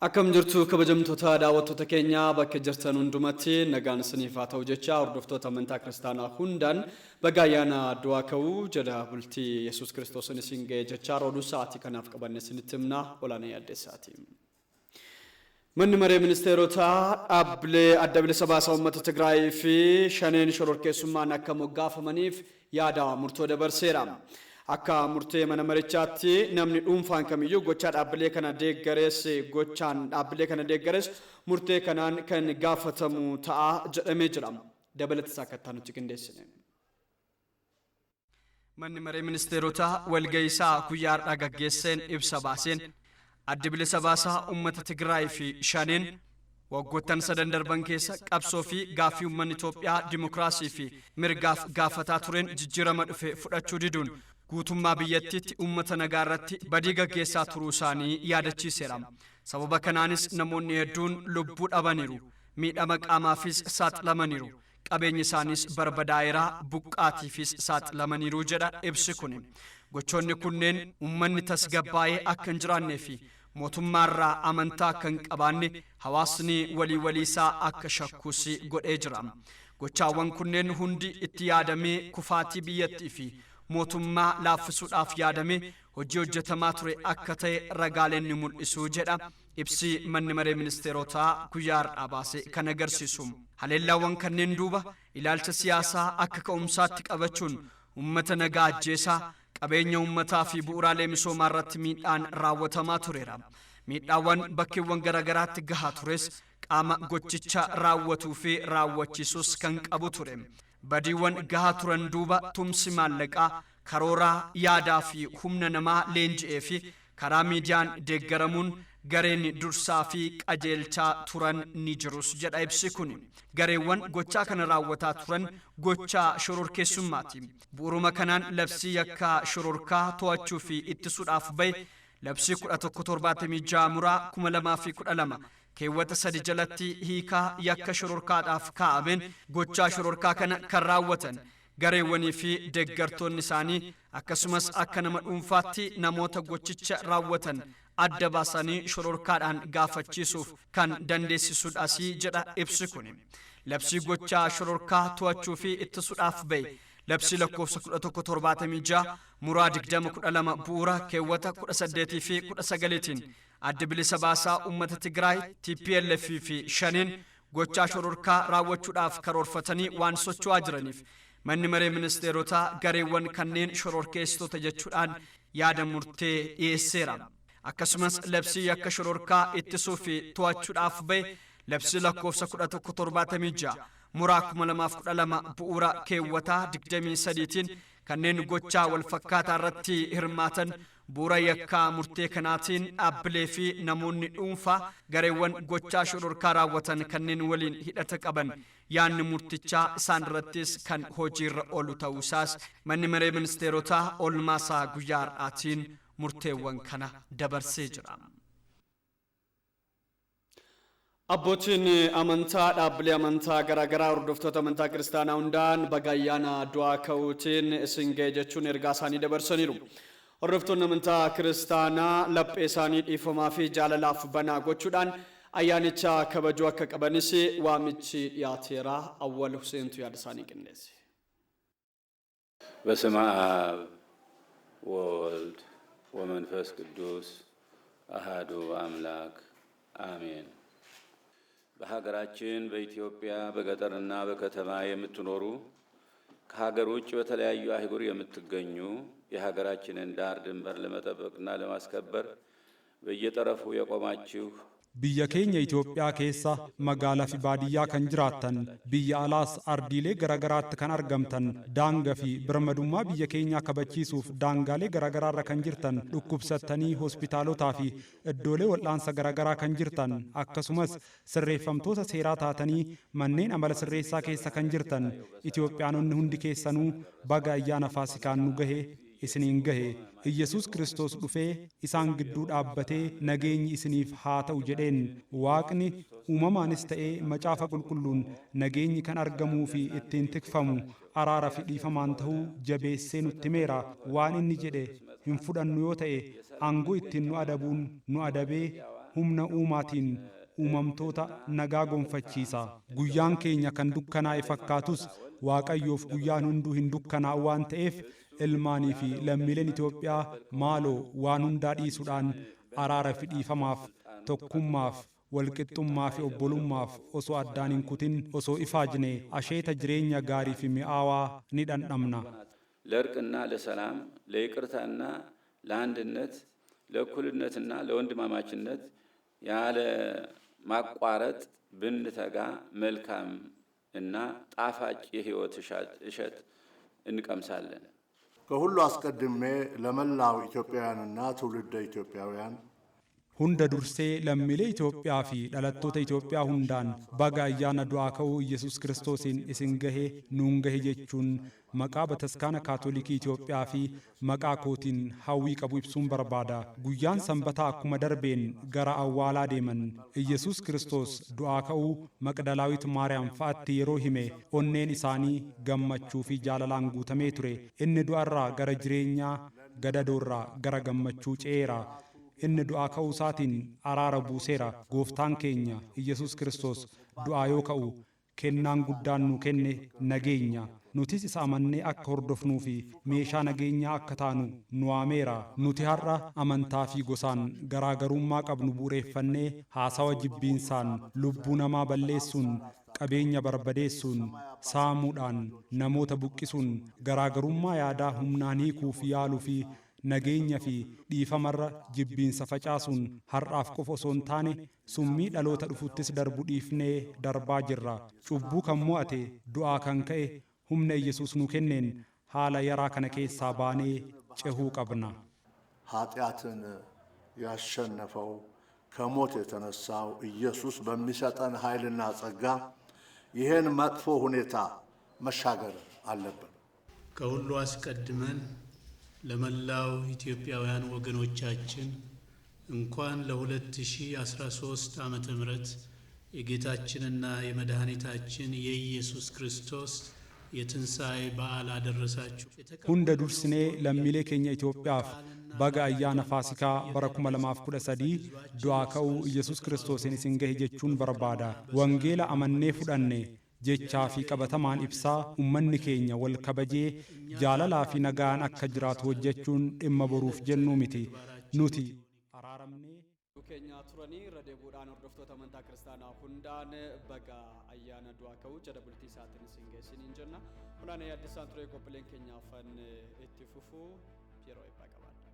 Akkam jirtu kabajamtoota daawwattoota keenyaa bakka jirtan hundumatti nagaan isiniif haa ta'u jecha hordoftoota amantaa kiristaanaa hundaan baga ayyaana du'aa ka'uu jala bultii Yesuus Kiristoosiin isin ga'e jecha oduu sa'aatii kanaaf qabanne isinitti himna olaanaa yaaddeessaati. Manni maree ministeerotaa dhaabbilee adda bilisa baasaa uummata Tigraay fi shaneen shororkeessummaan akka moggaafamaniif yaada murtoo dabarseera. Akka murtee mana marichaatti namni dhuunfaan kamiyyuu gochaa dhaabbilee kana deeggarees gochaan dhaabbilee kana deeggarees murtee kanaan kan gaafatamu ta'a jedhamee jira. Dabalata isaa akka nutti qindeessine. Manni maree ministeerotaa walga'ii isaa guyyaa har'aa gaggeesseen ibsa baaseen addi bilisa baasaa uummata Tigraay fi shaneen waggoottan sadan darban keessa qabsoo fi gaaffii uummanni Itoophiyaa dimokiraasii fi mirgaaf gaafataa tureen jijjiirama dhufe fudhachuu diduun guutummaa biyyattiitti uummata nagaa irratti badii gaggeessaa turuu isaanii yaadachiiseera. Sababa kanaanis namoonni hedduun lubbuu dhabaniiru. Miidhama qaamaafis saaxilamaniiru. Qabeenyi isaaniis barbadaa'eera, buqqaatiifis saaxilamaniiru jedha ibsi kun. Gochoonni kunneen uummanni tasgabbaa'ee akka hin jiraannee fi mootummaarraa amantaa akka hin qabaanne hawaasni walii walii isaa akka shakkus godhee jira. Gochaawwan kunneen hundi itti yaadamee kufaatii biyyattii fi mootummaa laaffisuudhaaf yaadamee hojii hojjetamaa ture akka ta'e ragaaleen ni mul'isu jedha ibsi manni maree ministeerotaa guyyaa har'aa baase kan agarsiisu. Haleellaawwan kanneen duuba ilaalcha siyaasaa akka ka'umsaatti qabachuun uummata nagaa ajjeesaa qabeenya uummataa fi bu'uuraalee misoomaa irratti miidhaan raawwatamaa tureera. Miidhaawwan bakkeewwan garaagaraatti gahaa tures qaama gochicha raawwatuu fi raawwachiisus kan qabu ture. Badiiwwan gahaa turan duuba tumsi maallaqaa karooraa yaadaa fi humna namaa leenji'ee fi karaa miidiyaan deeggaramuun gareen dursaa fi qajeelchaa turan ni jirus jedha ibsi kun. Gareewwan gochaa kana raawwataa turan gochaa shororkeessummaati. Bu'uuruma kanaan labsii yakkaa shororkaa to'achuu fi ittisuudhaaf bahe labsii 1176 muraa 2012 keewwata 3 jalatti hiikaa yakka shororkaadhaaf kaa'ameen gochaa shororkaa kana kan raawwatan gareewwanii fi deeggartoonni isaanii akkasumas akka nama dhuunfaatti namoota gochicha raawwatan adda baasanii shororkaadhaan gaafachiisuuf kan dandeessisuudhaas jedha ibsi kun. Labsii gochaa shororkaa to'achuu fi ittisuudhaaf bahe labsii lakkoofsa 1176 muraa 2012 bu'uura keewwata 18 fi 19tiin adda bilisa baasaa uummata Tigraay TPLF fi shaniin gochaa shororkaa raawwachuudhaaf karoorfatanii waan socho'aa jiraniif manni maree ministeerotaa gareewwan kanneen shororkeessitoota jechuudhaan yaada murtee dhiyeesseera. Akkasumas labsii yakka shororkaa ittisuu fi to'achuudhaaf bahe labsii lakkoofsa 1176 muraa 2012 bu'uura keewwataa 23tiin kanneen gochaa wal fakkaataa irratti hirmaatan bu'uura yakkaa murtee kanaatiin dhaabbilee fi namoonni dhuunfaa gareewwan gochaa shororkaa raawwatan kanneen waliin hidhata qaban yaadni murtichaa isaan irrattis kan hojiirra oolu ta'uu isaas manni maree ministeerotaa oolmaasaa guyyaa har'aatiin murteewwan kana dabarsee jira. Abbootiin amantaa dhaabbilee amantaa garaagaraa hordoftoota amantaa kiristaanaa hundaan baga ayyaana du'aa ka'uutiin isin ga'e jechuun ergaa isaanii dabarsaniiru. Hordoftoonni amantaa kiristaanaa laphee isaanii dhiifamaa fi jaalalaaf banaa gochuudhaan ayyaanicha kabajuu akka qabanis waamichi dhiyaateera. Awwal Huseentu yaada isaanii qindeesse. በስመ አብ ወወልድ ወመንፈስ ቅዱስ አሃዱ አምላክ አሜን። በሀገራችን በኢትዮጵያ በገጠርና በከተማ የምትኖሩ ከሀገር ውጭ በተለያዩ አህጉር የምትገኙ የሀገራችንን ዳር ድንበር ለመጠበቅና ለማስከበር በየጠረፉ የቆማችሁ Biyya keenya Itoophiyaa keessa magaalaa fi baadiyyaa kan jiraattan, biyya alaas ardiilee garaagaraatti kan argamtan, daangaa fi birmadummaa biyya keenyaa kabachiisuuf daangaalee garaagaraarra kan jirtan, dhukkubsattanii hospitaalotaa fi iddoolee wal'aansa garaagaraa kan jirtan, akkasumas sirreeffamtoota seeraa taatanii manneen amala sirreessaa keessa kan jirtan, Itoophiyaanonni hundi keessanuu baga ayyaana Faasikaan nu gahe isiniin gahe. Iyyasuus Kiristoos dhufee isaan gidduu dhaabbatee nageenyi isiniif haa ta'u jedheen. Waaqni uumamaanis ta'ee macaafa qulqulluun nageenyi kan argamuu fi ittiin tikfamu araara fi dhiifamaan ta'uu jabeessee nutti himeera. Waan inni jedhe hin fudhannu yoo ta'e aangoo ittiin nu adabuun nu adabee Humna uumaatiin uumamtoota nagaa gonfachiisa. Guyyaan keenya kan dukkanaa'e fakkaatus Waaqayyoof guyyaan hunduu hin dukkanaa'u waan ta'eef, ilmaanii fi lammiileen Itoophiyaa maaloo waan hundaa dhiisuudhaan araara fi dhiifamaaf, tokkummaaf, walqixxummaa fi obbolummaaf osoo addaan hin kutin osoo ifaajne, asheeta jireenya gaarii fi mi'aawaa ni dhandhamna. ለእርቅና ለሰላም፣ ለይቅርታና ለአንድነት፣ ለእኩልነትና ለወንድማማችነት ያለ ማቋረጥ ብንተጋ መልካም እና ጣፋጭ የሕይወት እሸት እንቀምሳለን። ከሁሉ አስቀድሜ ለመላው ኢትዮጵያውያንና ትውልደ ኢትዮጵያውያን Hunda dursee lammiilee Itoophiyaa fi dhalattoota Itoophiyaa hundaan baga ayyaana du'aa ka'uu Iyyasuus Kiristoosiin isin gahe, nuun gahe jechuun maqaa Bataskaana Kaatolikii Itoophiyaa fi maqaa kootiin hawwii qabu ibsuun barbaada. Guyyaan Sanbataa akkuma darbeen gara awwaalaa deeman. Iyyasuus Kiristoos du'aa ka'uu Maqdalaawit Maariyaam fa'aatti yeroo hime onneen isaanii gammachuu fi jaalalaan guutamee ture. Inni du'arraa gara jireenyaa, gadadoorraa gara gammachuu ce'eera. Inni du'aa ka'uu isaatiin araara buuseera. Gooftaan keenya Iyyasuus Kiristoos du'aa yoo ka'u kennaan guddaan nu kenne nageenya. Nutis isa amannee akka hordofnuu fi meeshaa nageenyaa akka taanu nu waameera. Nuti har'a amantaa fi gosaan garaagarummaa qabnu bu'uureeffannee haasawa jibbiinsaan lubbuu namaa balleessuun, qabeenya barbadeessuun, saamuudhaan, namoota buqqisuun, garaagarummaa yaadaa humnaan hiikuuf yaaluu fi nageenya fi dhiifamarra jibbiinsa facaasuun har'aaf qofa osoo hin taane summii dhaloota dhufuttis darbu dhiifnee darbaa jirra. Cubbuu kan mo'ate, du'aa kan ka'e humna Iyyasuus nu kenneen haala yaraa kana keessaa baanee cehuu qabna. ኃጢአትን ያሸነፈው፣ ከሞት የተነሳው ኢየሱስ በሚሰጠን ኃይልና ጸጋ ይህን መጥፎ ሁኔታ መሻገር አለብን። ከሁሉ አስቀድመን ለመላው ኢትዮጵያውያን ወገኖቻችን እንኳን ለ2013 ዓመተ ምህረት የጌታችንና የመድኃኒታችን የኢየሱስ ክርስቶስ የትንሣኤ በዓል አደረሳችሁ። Hunda dursinee lammiilee keenya Itoophiyaaf baga ayyaana Faasikaa bara 2013 du'aa ka'uu Iyyasuus Kiristoosiin isin gahe jechuun barbaada. Wangeela amannee fudhanne jechaa fi qabatamaan ibsaa ummanni keenya wal kabajee jaalalaa fi nagaan akka jiraatu hojjechuun dhimma boruuf jennuu miti. Nuti araaramnee keenya turanii irra deebuudhaan hordoftoota amantaa kiristaanaa hundaan baga ayyaana du'aa ka'uu jala bultii isaatiin isin geessiniin jenna. Olaanaa yaaddisaan ture. Qophiileen keenya afan itti fufuu yeroo eebbaa qabaadha.